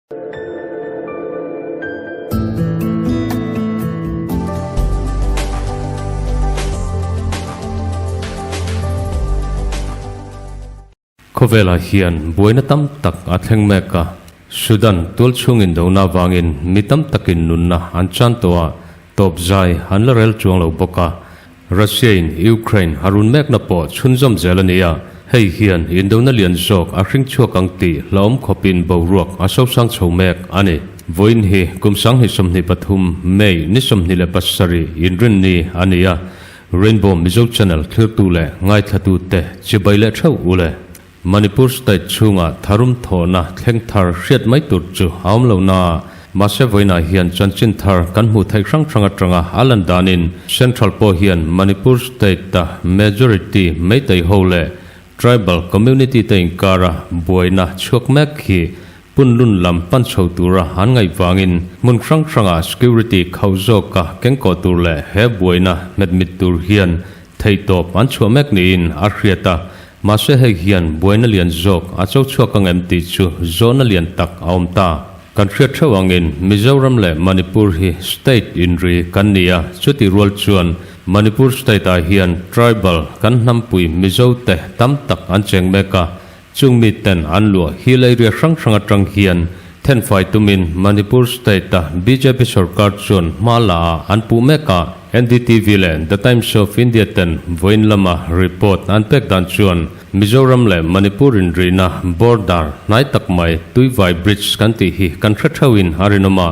Khawvelah hian buaina tam tak a thleng mek a, Sudan tualchhung indona avangin mi tam takin nunna an chan tawh a, tawp zai an la rel chuang lo bawk a. Russia-in Ukraine a run mekna pawh chhunzawm zel a ni a, hei hian indona lian zawk a hring chhuak ang tih hlauhawm khawpin boruak a sosang chho mek a ni. Vawiin hi kum 2023 May ni 27 inrinni a ni a, Rainbow Mizo Channel thlirtu leh ngaithlatute chibai leh theuh u le. Manipur State chhunga tharum thawhna thleng thar hriat mai tur chu a awm lo na, mahse vawiinah hian chanchin thar kan hmuh theih hrang hrang atanga a lan danin Central pawh hian Manipur State-a majority Meitei ho leh Tribal community te inkara buaina chhuak mek hi Punlun lam pan chho tura an ngaih vangin hmun hrang hrangah security khauh zawka kengkawh tur leh he buaina hmetmit tur hian theihtawp an chhuah mek niin a hriat a, mahse hei hian buaina lian zawk a cho chhuak ang em tih chu zawhna lian tak a awm ta. Kan hriat theuh angin Mizoram leh Manipur hi state inri kan ni a, chutih rual chuan Manipur state ah hian tribal kan hnampui Mizo te tam tak an cheng mek a, Chung miten an luah hill area hrang hrang atang hian thenfai tumin Manipur state-a bjp sorkar chuan hma la ah an puh mek a. NDTV leh The Times of India ten vawiin lama report an pek dan chuan Mizoram leh Manipur inrihna border hnai tak mai Tuivai Bridge kan tih hi kan hre theuhin a rinawm a.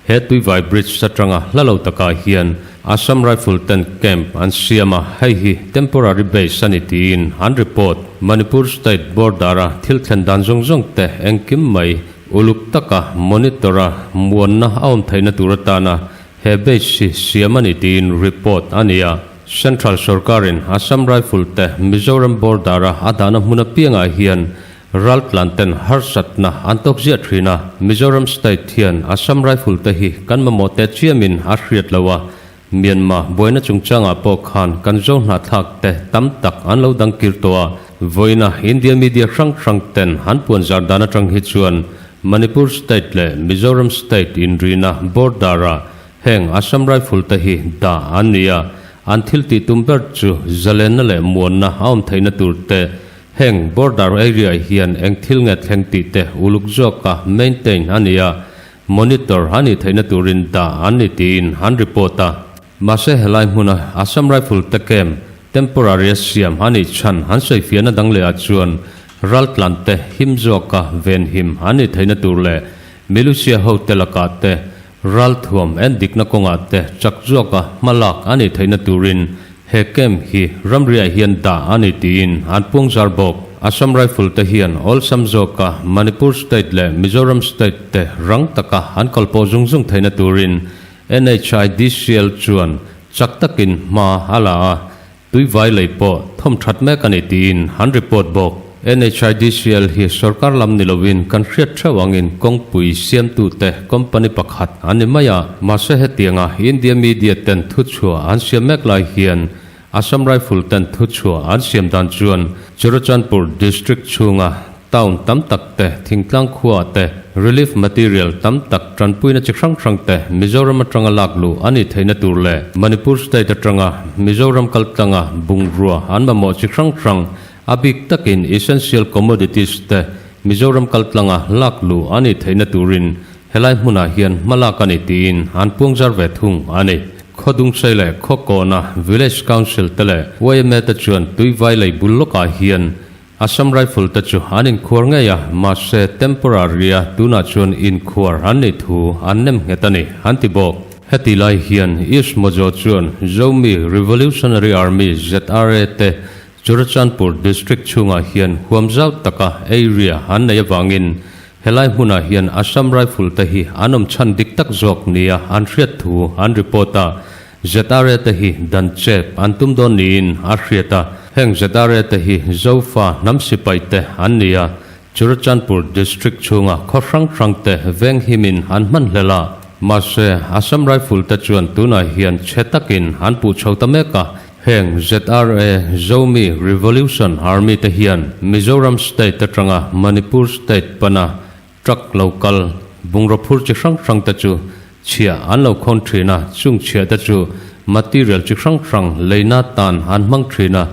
He Tuivai Bridge atanga hla lo takah hian Assam Rifle ten camp an siam a, hei hi temporary base a ni tiin an report. Manipur state border-a thil thlen dan zawng zawng te engkim mai uluk taka monitor-a muanna a awm theihna tur atana he base hi siam a ni tiin report a ni a. Central sorkarin Assam Rifle te Mizoram border-a a dahna hmun apiangah hian Raltlan ten harsatna an tawk ziah thin a, Mizoram state hian Assam Rifle te hi kan mamawh teh chiamin a hriat lo a, Myanmar buaina chungchangah pawh khan kan zo hnahthlak te tam tak an lo dang kir tawh a, vawiina India media hrang hrang ten an puan zar dan atang hi chuan Manipur state leh Mizoram state inrina border ah heng Assam Rifle te hi dah an ni a, an thil tih tum ber chu zalenna leh muanna a awm theihna tur te Heng border area hian eng thil nge thleng tih te uluk zawka maintain a ni a, monitor a nih theihna turin dah an ni tiin an report a. Mahse helai hmuna Assam Rifle te camp temporary a siam a nih chhan an sawifiahna dang leh ah chuan raltlan te him zawka venhim an nih theihna tur leh Milusia ho te lakah te Ralthuam endikna kawngah te chak zawka hmalak a nih theihna turin he camp hi ramriah hian dah a ni tiin an puang zar bawk. Assam Rifle te hian awlsam zawka Manipur state leh Mizoram state te rang taka an kalpawh zung zung theihna turin NHIDCL chuan chak takin hma a la a, Tuivai lei pawh thawm that mek a ni tiin an report bawk. NHIDCL hi sorkar lam ni lovin kan hriat theuh angin kawngpui siamtute company pakhat an ni mai a. Mahse hetianga India media ten thuchhuah an siam mek lai hian Assam Rifle ten thuchhuah an siam dan chuan Churachandpur district chhunga Town tam tak te, thingtlang khua te, relief material tam tak tanpuina chi hrang hrang te Mizoram atanga lak luh a nih theihna tur leh Manipur state atanga Mizoram kaltlanga bungrua an mamawh chi hrang hrang a bik takin essential commodities te Mizoram kaltlanga lak luh a nih theihna turin helai hmunah hian hmalak a ni tiin an puangzar ve thung a ni. Khawdungsei leh Khawkawna Village Council te leh yma te chuan Tuivai lei bul lawkah hian Assam Rifle te chu an inkhuar ngei a, mahse temporary-a tunah chuan inkhuar an nih thu an nem nghet a ni, an ti bawk. Heti lai hian East Mojo chuan Zomi Revolutionary Army, ZRA, te Churachandpur District chhungah hian huam zau taka area an nei avangin helai hmunah hian Assam Rifle te hi an awm chhan dik tak zawk nia an hriat thu an report a. ZRA te hi dan chep an tum dawn niin a hriat a, heng ZRA te hi Zofa hnam sipai te an ni a, Churachandpur District chhunga khaw hrang hrang te veng himin an hman hlel a, mahse Assam Rifle te chuan tunah hian chhe takin an puh chho ta mek a, heng ZRA, Zomi Revolution Army te hian Mizoram State atanga Manipur State pana Truck lo kal, Bungraw phur chi hrang hrang te chu chhiah an lo khawn thin a, chung chhiah te chu material chi hrang hrang leina tan an hmang thin a,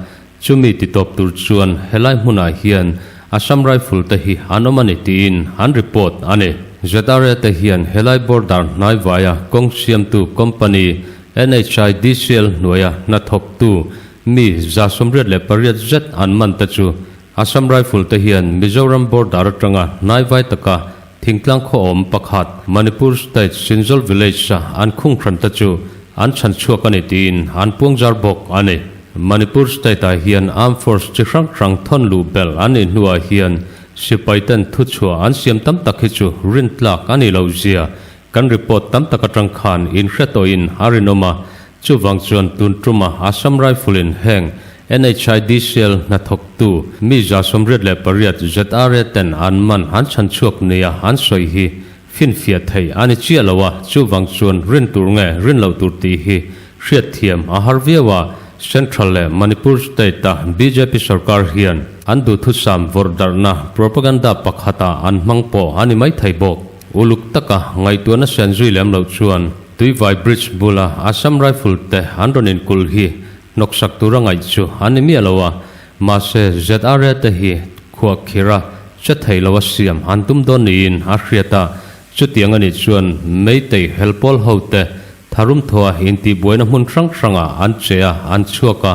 chumi ti tawp tur chuan helai hmunah hian Assam Rifle te hi an awm a ni tiin an report a ni. ZRA te hian helai border hnai vaia kawng siamtu company NHIDCL hnuaia hnathawktu mi 188 zet an man te chu Assam Rifle te hian Mizoram border atanga hnaivai taka thingtlang khaw awm pakhat Manipur state Sinzol village-a an khung hran te chu an chhan chhuak a ni tiin an puangzar bawk a ni. Manipur state-ah hian armed force chi hrang hrang thawn luh belh an nih hnuah hian sipai ten thuchhuah an siam tam tak hi chu rintlak a nih loh zia kan report tam tak atang khan inhre tawhin a rinawm a, Chuvang chuan tun tuma Assam Rifle-in heng NHIDCL hnathawktu mi 188 ZRA ten an man an chhan chhuak nia an sawi hi finfiah thei a ni chiah lo a, chuvang chuan rin tur nge rin loh tur tih hi hriatthiam a har viau a, Central leh Manipur state-a bjp sorkar hian an duhthusam vawrh darhna propaganda pakhatah an hmang pawh a ni maithei bawk. Uluk taka ngaihtuahna sian zui lem loh chuan Tuivai Bridge bula Assam Rifle te an rawn inkulh hi hnawksak tura ngaih chu an ni miah lo a, mahse ZRA te hi khuah khira che thei lo a siam an tum dawn niin a hriat a, chutiang a nih chuan Meitei helpawl ho te tharum thawha intihbuaina hmun hrang hrangah an che a, an chhuak a,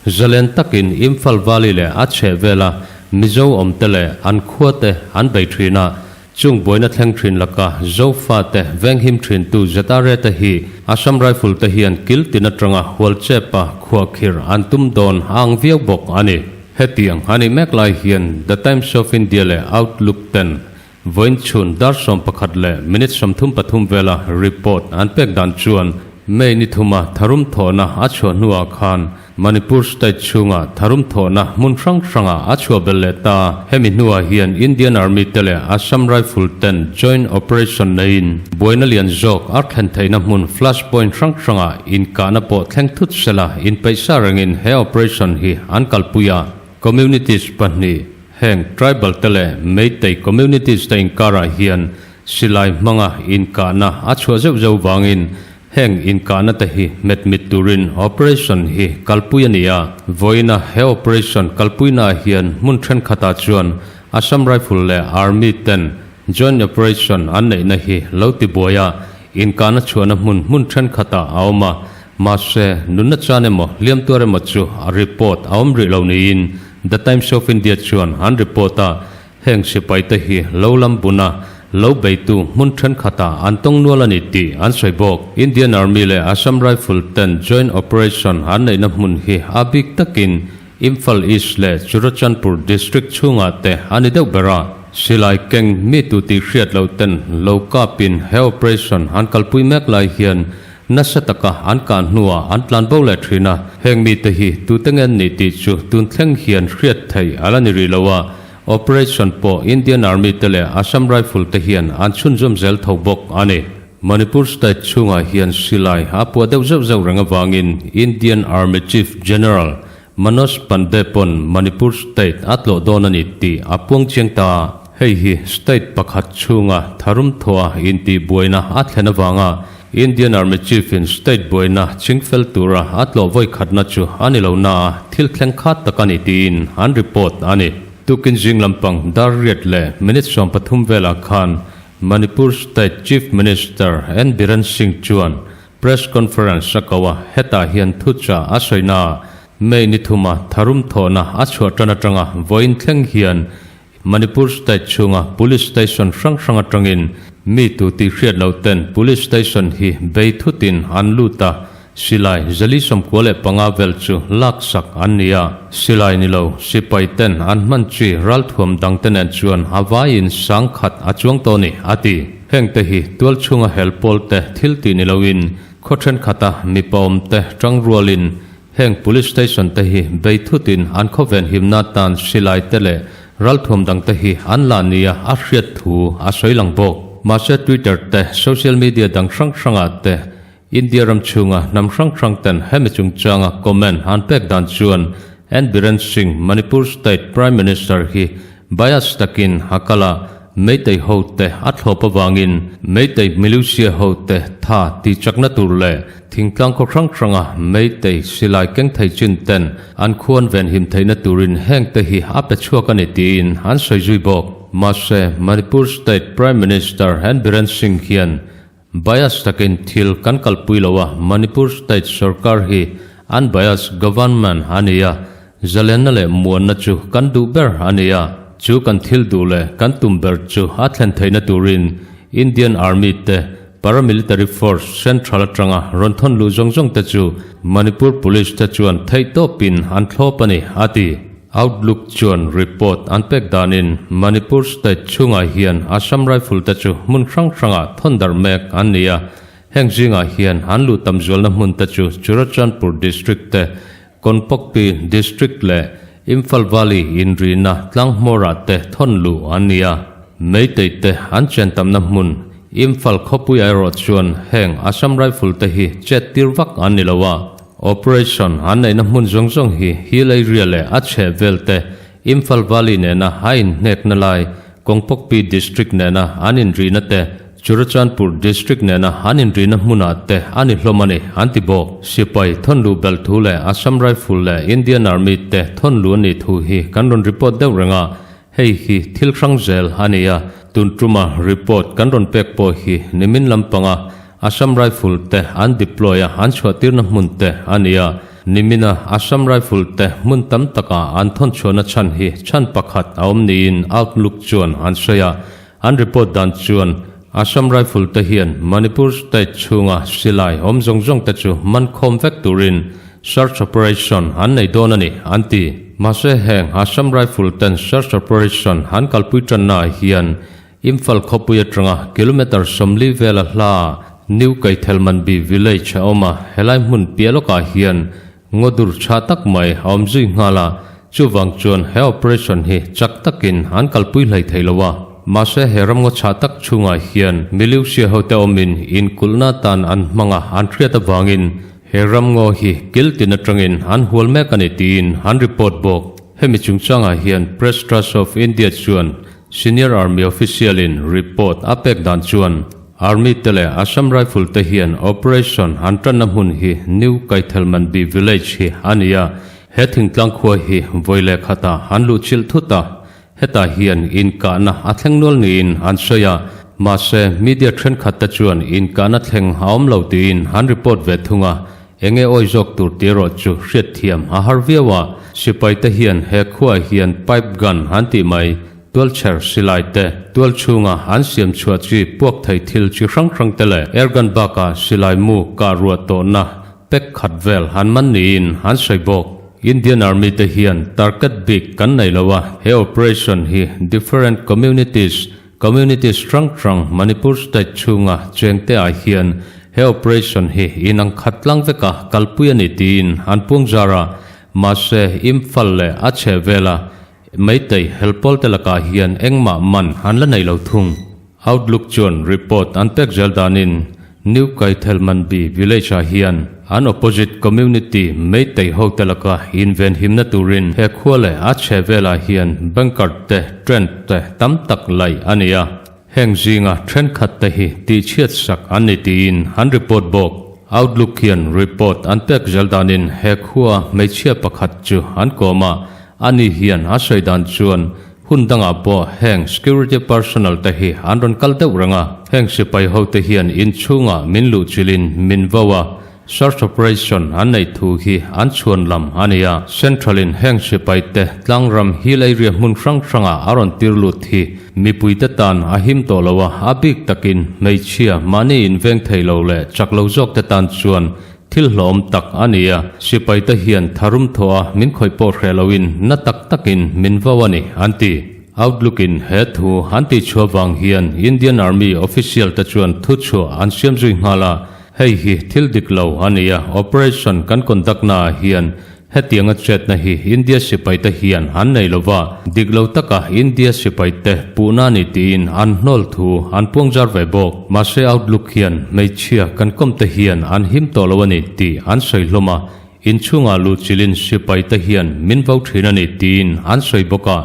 zalen takin Imphal Valley leh a chhehvela Mizo awmte leh an khuate an bei thin a. Chung buaina thleng thin laka Zofate venghim thintu ZRA te hi Assam Rifle te hian kil tin atanga hualchepa khuahkhir an tum dawn a ang viau bawk a ni. Hetiang a nih mek lai hian The Times of India leh Outlook ten vawiin chhun dar 11 leh minute 33 vela report an pek dan chuan May ni thuma tharum thawhna a chhuah hnuah khan Manipur state chhunga tharum thawhna hmun hrang hrangah a chhuah belh leh ta. Hemi hnuah hian Indian Army te leh Assam Rifle ten joint operation neiin buaina lian zawk a thlen theihna hmun flash point hrang hrangah inkahna pawh thleng thut sela inpeihsa rengin he operation hi an kalpui a. Communities pahnih heng tribal te leh Meitei communities te inkarah hian silai hmanga inkahna a chhuah zeuh zeuh vangin Heng inkahna te hi hmet mit turin operation hi kalpui a ni a, vawiina he operation kalpuinaah hian hmun thenkhatah chuan Assam Rifle leh Army ten joint operation an neihna hi lo tibuai a, inkahna chhuahna hmun hmun thenkhatah a awm a, mahse nunna chan emaw hliam tuar emaw chu a report a awm rih lo niin The Times of India chuan an report a. Heng sipaite hi lo lam buna lo beitu hmun thenkhatah an tawng nual a ni tih an sawi bawk. Indian Army leh Assam Rifle ten joint operation an neihna hmun hi a bik takin Imphal East leh Churachandpur district chhungah te a ni deuh ber a. Silai keng mi tu tih hriat loh ten lo kapin he operation an kalpui mek lai hian nasa taka an kah hnuah an tlan bo leh thin a. Heng mite hi tute nge an nih tih chu tun thleng hian hriat theih a la ni rih lo a. Operation pawh Indian Army te leh Assam Rifle te hian an chhunzawm zel tho bawk a ni. Manipur state chhungah hian silai a puah deuh zeuh zeuh reng avangin Indian Army Chief General Manoj Pande pawn Manipur state a tlawh dawn a ni tih a puang chiang ta. Hei hi state pakhat chhunga tharum thawha intihbuaina a thlen avanga Indian Army Chief in state buaina chingfel tura a tlawh vawi khatna chu a ni lo na a, thil thleng khat tak a ni tiin an report a ni. Tukin zing lampang dar riat leh minute 13 velah khan Manipur State Chief Minister N Biren Singh chuan press conference a ko a, hetah hian thuchah a sawi na a, May ni thuma tharum thawhna a chhuah tan atanga vawiin thleng hian Manipur state chhunga police station hrang hrang atangin mi tu tih hriat loh ten police station hi bei thutin an lut a, silai 195 vel chu laksak an ni a. Silai ni lo, sipai ten an hman chi ralthuam dang te nen chuan a vaiin 10,000 a chuang tawh ni, a ti. Heng te hi tual chhunga hel pawl te thil tih ni loin khaw thenkhat a mipa awm te tang rualin Heng Police Station te hi bei thutin an khawven himna tan silai te leh ralthuam dang te hi an la nia a hriat thu a sawi lang bawk. Mahse Twitter te, social media dang hrang hrangah te India ram chhunga hnam hrang hrang ten hemi chungchanga comment an pek dan chuan N Biren Singh, Manipur State Prime Minister hi bias takin a kal a. Meitei hote a thlawp avangin Meitei militia hote tha tih chakna tur leh thingtlang khaw hrang hranga Meitei silai keng thei chin ten an khuan venhim theihna turin hengte hi a pe chhuak a ni tiin an sawi zui bawk. Mahse, Manipur State Prime Minister N Biren Singh hian bias takin thil kan kalpui lo a, Manipur State sorkar hi an bias government a ni a, zalenna leh muanna chu kan duh ber a ni a, chu kan thil duh leh kan tum ber chu a thlen theihna turin Indian Army te Paramilitary Force Central atanga rawn thawn luh zawng zawng te chu Manipur Police te chuan theihtawpin an thlawp a ni, a ti. Outlook chuan report an pek danin Manipur state chhungah hian Assam Rifle te chu hmun hrang hrangah thawn darh mek an ni a, heng zingah hian an luh tam zualna hmun te chu Churachandpur district te, Konpokpi district leh Imphal Valley inrina tlang hmawrah te thawn luh an ni a. Meitei te an chen tamna hmun Imphal khawpuiah erawh chuan heng Assam Rifle te hi chet tir vak an ni lo a. Operation an neihna hmun zawng zawng hi Hill area leh a chheh vel te Imphal Valley nena a inhnekna lai Kawngpawkpi District nena an inrihna te Churachandpur District nena an inrihna hmunah te a ni hlawm a ni, an ti bawk. Sipai thawnluh belh thu leh Assam Rifle leh Indian Army te thawnluh a nih thu hi kan rawn report deuh reng a, hei hi thil hrang zel a ni a, tun tuma report kan rawn pek pawh hi nimin lampanga Assam Rifle te an deploy a, an chhuahtirna hmun te a ni a. Nimina Assam Rifle te hmun tam takah an thawn chhuahna chhan hi chhan pakhat a awm niin Outlook chuan an sawi a. An report dan chuan Assam Rifle te hian Manipur state chhunga silai awm zawng zawng te chu man khawm vek turin search operation an nei dawn a ni, an ti. Mahse heng Assam Rifle ten search operation an kalpui tannaah hian Imphal khawpui atanga kilometre 40 vela hla New Keithelmanbi village a awm a, helai hmun piah lawkah hian ngaw dur tha tak mai a awm zui nghal a, chuvang chuan he operation hi chak takin an kalpui hlei thei lo a. Mahse he ram ngaw chhah tak chhungah hian miliusia hote awmin inkulhna atan an hmang a, an hriat avangin he ram ngaw hi kil tin atangin an hual mek a ni tiin an report bawk. Hemi chungchangah hian Press Trust of India chuan Senior Army official in report a pek dan chuan Army te leh Assam Rifle te hian operation an tanna hmun hi New Kaithelmanbi village hi a ni a, he thingtlang khua hi vawi leh khatah an luh chilh thut a, hetah hian inkahna a thleng nual niin an sawi a, mahse media thenkhat te chuan inkahna thleng a awm lo tiin an report ve thung a, Enge awi zawk tur tih erawh chu hriatthiam a har viau a, sipai te hian he khuaah hian pipe gun an tih mai, tualchher silai te, tual chhunga an siam chhuah chi puak thei thil chi hrang hrang te leh air gun bakah silai mu kah ruah tawhna pack khat vel an man niin an sawi bawk. Indian Army te hian target bik kan nei lo a, he operation hi different communities Communities hrang hrang Manipur state chhunga chengte ah hian he operation hi inang khat tlang veka kalpui a ni tiin an puang zar a, mahse Imphal leh a chheh vela Meitei helpawl te lakah hian engmah man an la nei lo thung. Outlook chuan report an pek zel danin New Kaithelmanbi village ah hian an opposite community Meitei ho te laka invenhimna turin he khua leh a chhe velah hian bunker te tent te tam tak laih a ni a, heng zinga thenkhat te hi tihchhiat sak an ni tiin an report bawk. Outlook hian report an pek zel danin he khua hmeichhia pakhat chu an kawm a, ani hian a sawi dan chuan Hun dangah pawh heng security personnel te hi an rawn kal deuh reng a, heng sipai ho te hian inchhungah min luh chilhin min vo a, search operation an neih thu hi an chhuan lam a ni a. Central in heng sipai te tlangram hill area hmun hrang hrangah a rawn tir lut hi mipui te tan a him tawh lo a, a bik takin hmeichhia mahni inveng thei lo leh chak lo zawk te tan chuan Thil hlawm tak a ni a, sipaite hian tharum thawh a min khawih pawh hreh loin na tak takin min vo a ni, an ti. Outlook in he thu an tih chhuah vang hian Indian Army official te chuan thu chhuah an siam zui nghal a, hei hi thil dik lo a ni a, operation kan conduct naah hian Hetianga chetna hi India sipaite hian an nei lova, dik lo taka India sipaite puhna a ni tiin an hnawl thu an puangzar ve bawk. Mahse Outlook hian hmeichhia kan kawmte hian an him tawh lo a ni tih an sawi hlawm a, inchhungah luhchilhin sipaite hian min vo thin a ni tiin an sawi bawk a.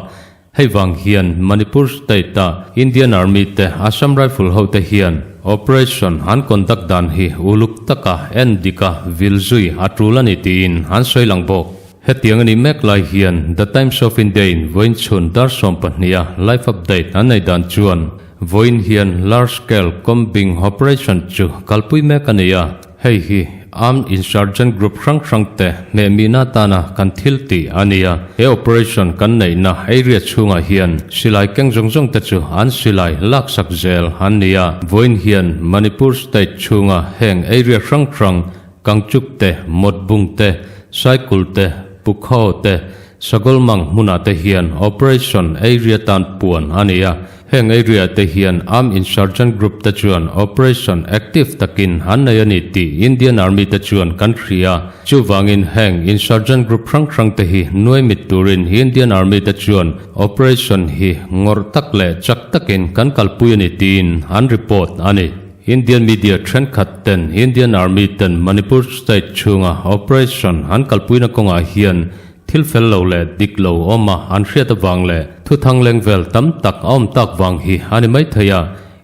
Hei vang hian Manipur State-a Indian Army te Assam Rifle hote hian operation an conduct dan hi uluk taka en dika vil zui a tul a ni tiin an sawi lang bawk. Hetiang a nih mek lai hian The Times of India-in vawiin chhun dar sawmpahniha live update an nei dan chuan vawiin hian large scale combing operation chu kalpui mek a ni a. Hei hi Armed Insurgent Group hrang hrang te hmehmihna atana kan thil tih a ni a. He operation kan neihna area chhungah hian silai keng zawng zawng te chu an silai laksak zel an ni a. Vawiin hian Manipur State chhunga heng area hrang hrang Kangchuk te, Mawtbung te, Saikul te, Pukhao te, Sagolmang hmunah te hian operation area tan puan a ni a. Heng area te hian Armed Insurgent Group te chuan operation active takin an nei a ni tih Indian Army te chuan kan hria. Chuvangin heng insurgent group hrang hrang te hi nuai mit turin Indian Army te chuan operation hi ngawrh tak leh chak takin kan kalpui a ni tiin an report a ni. Indian media thenkhat ten Indian Army ten Manipur state chhunga operation an kalpuina kawngah hian thil fel lo leh dik lo awma an hriat avang leh thuthang leng vel tam tak a awm tak vang hi a ni maithei a.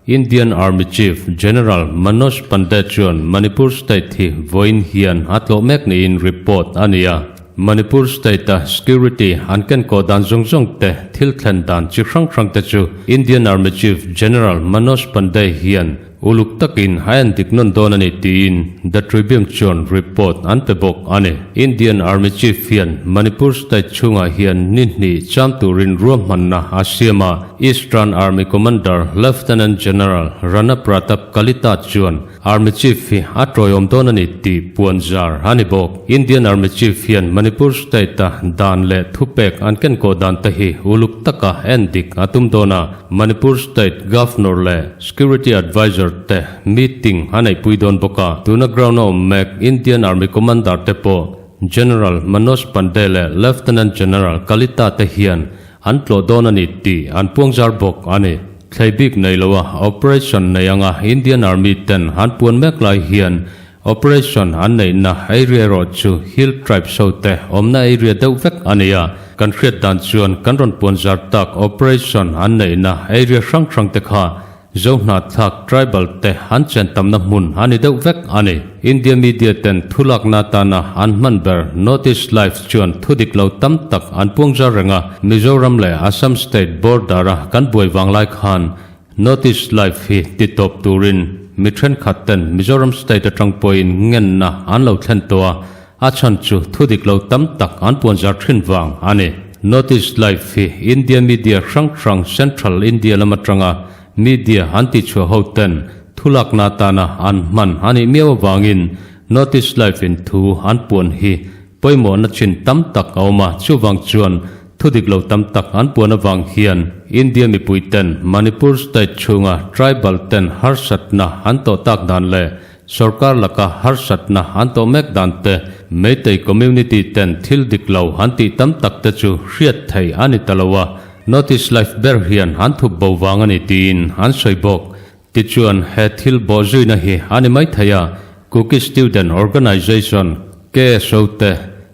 Indian Army Chief General Manoj Pande chuan Manipur state hi vawiin hian a tlawh mek niin report a ni a. Manipur state-a security an kenkawh dan zawng zawng te, thil thlen dan chi hrang hrang te chu Indian Army Chief General Manoj Pande hian uluk takin a en dik nawn dawn a ni tiin The Tribune chuan report an pe bawk a ni. Indian Army Chief hian Manipur state chhungah hian ni hnih cham turin ruahmanna a siam a, Eastern Army Commander Lieutenant General Rana Pratap Kalita chuan Army Chief hi a tawiawm dawn a ni tih puan zar a ni bawk. Indian Army Chief hian Manipur State-a dan leh thupek an kenkawh dan te hi uluk taka en dik a tum dawn a, Manipur State Governor leh Security Adviser te meeting a neihpui dawn bawk a, tuna ground-a awm mek Indian Army Commander te pawh General Manoj Pande leh Lieutenant General Kalita te hian An tlawh dawn a ni tih an puang zar bawk a ni. Thlei bik nei loa operation nei anga Indian Army ten an puan mek lai hian operation an neihna area erawh chu Hill Tribes ho te awmna area deuh vek a ni a. Kan hriat dan chuan kan rawn puan zar tak operation an neihna area hrang hrang te kha Zohnahthlak tribal te an chen tamna hmun a ni deuh vek a ni. India media ten thulakna atana an hman ber Notice Live chuan thudik lo tam tak an puang zar reng a, Mizoram leh Assam state border a kan buai vang lai khan Notice Live hi ti tawp turin mi thenkhat ten Mizoram state atang pawhin ngenna an lo thlen tawh a, A chhan chu thudik lo tam tak an puan zar thin vang a ni. Notice Live hi India media hrang hrang Central India lam atanga media an tihchhuah ho ten thulakna atana an hman a nih miau avangin Notice Live in thu an puan hi pawimawhna chin tam tak a awm a, chuvang chuan thudik lo tam tak an puan avang hian India mipui ten Manipur state chhunga tribal ten harsatna an tawh tak dan leh Sorkar laka harsatna an tawh mek dan te, Meitei community ten thil dik lo an tih tam tak te chu hriat theih a ni ta lo a, Notice Life ber hian an thup bo vang a ni tiin an sawi bawk. Tichuan he thil bawhzuina hi a ni mai thei a, Kuki Student Organization, KSO, te,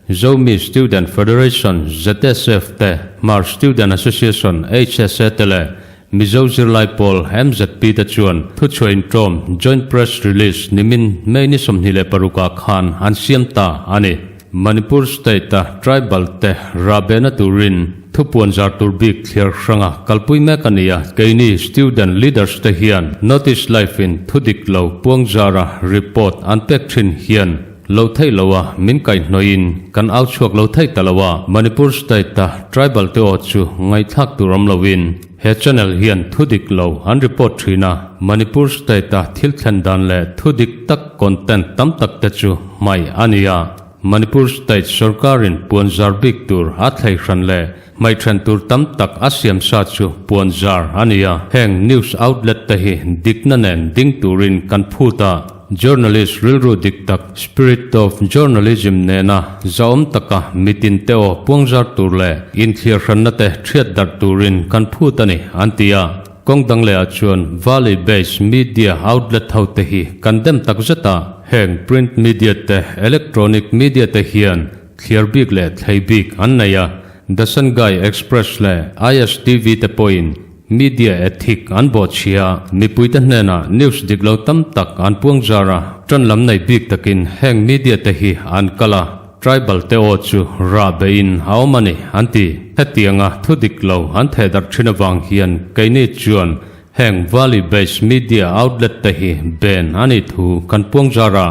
Zomi Student Federation, ZSF, te, Hmar Student Association, HSA, te leh Mizo zirlai pawl MZP te chuan thuchhuah inṭawm, joint press release, nimin May ni 26 ah khan an siam ta a ni. Manipur state-a tribal te rahbehna turin thupuan zar tur bik thliar hranga kalpui mek a ni a, keini student leaders te hian Notice Life in thudik lo puang zara report an pek thin hian Lo theih lo a, min kaihhnawih kan au chhuak lo theih ta lo a, Manipur state a tribal te aw chu ngaihthlak tur awm lo in he channel hian thu dik lo an report thin a, Manipur state a thil thlen dan leh thu dik tak content tam tak te chu hmaih a ni a, Manipur state sorkar in puan zar bik tur a thlei hran leh hmaih then tur tam tak a siam sa chu puan zar a ni a, heng news outlet te hi dikna nen ding turin kan phut a. Journalist rilru dik tak, spirit of journalism nena zahawm taka mitin te aw puangzar tur leh inthliar hranna te thiat darh turin kan phut a ni, an ti a. Kawng dang lehah chuan Valley based media outlet ho te hi kan dem tak zet a, heng print media te, electronic media te hian thliar bik leh thlei bik an nei a. The Sangai Express leh ISTV te pawhin media ethic an bawhchhia a, mipuite hnenah news dik lo tam tak an puang zar a, tan lam nei bik takin heng media te hi an kal a, tribal te aw chu rah beihin a awm a ni, an ti. Hetianga thu dik lo an theh darh thin avang hian keini chuan heng valley based media outlet te hi ben a nih thu kan puang zar a,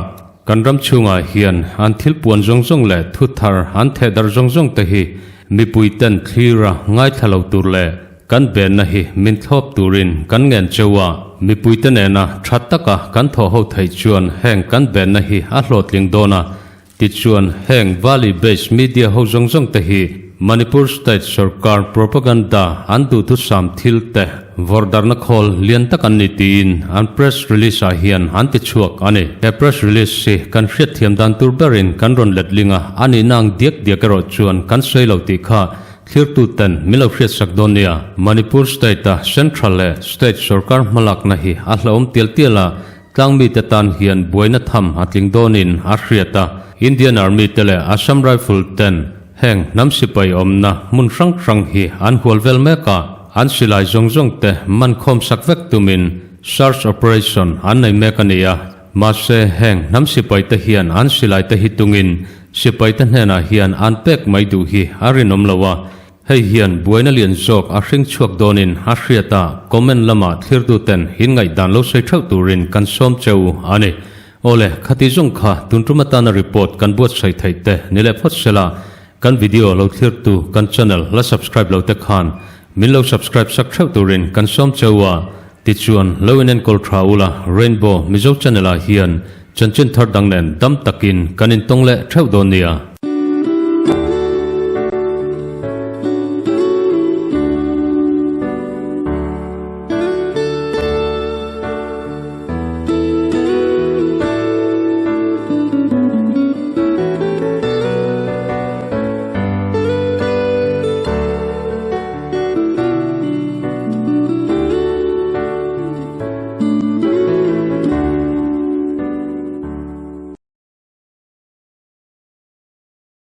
Kan ram chhungah hian an thil puan zawng zawng leh thu thar an theh darh zawng zawng te hi mipui ten thlir a ngaithla lo tur leh kan benna hi min thlawp turin kan ngen cheu a, mipui te nena tha taka kan thawh ho theih chuan heng kan benna hi a hlawhtling dawn a, tichuan heng valley based media ho zawng zawng te hi Manipur state sorkar propaganda an duhthusam thil te vawrhdarhna khawl lian tak an ni tiin an press release ah hian an ti chhuak a ni. He press release hi kan hriatthiam dan tur berin kan rawn letling a, a nihna ang diak diak erawh chuan kan sawi lo tih kha thlirtu ten min lo hriatsak dawn nia. Manipur state a central leh state sorkar hmalakna hi a hlauhawm tial tial a, Tlangmite tan hian buaina tham a tling dawnin a hriat a, Indian Army te leh Assam Rifle ten heng hnam sipai awmna hmun hrang hrang hi an hual vel mek a, an silai zawng zawng te man khawm sak vek tumin search operation an nei mek a ni a, mahse heng hnam sipai te hian an silai te hi tungin sipai te hnenah hian an pek mai duh hi a rinawm lo a, Hei hian buaina lian zawk a hring chhuak dawnin a hriat a, comment lamah thlirtuten in ngaihdan lo sawi theuh turin kan sawm cheu a ni. Awle, khati zawng kha tun tum atana report kan buatsaih theih te ni leh phawt sela, kan video lo thlirtu kan channel la subscribe lo te khan min lo subscribe sak theuh turin kan sawm cheu a, tichuan lo in enkawl tha ula Rainbow Mizo channel ah hian chanchin thar dang nen dam takin kan intawng leh theuh dawn nia.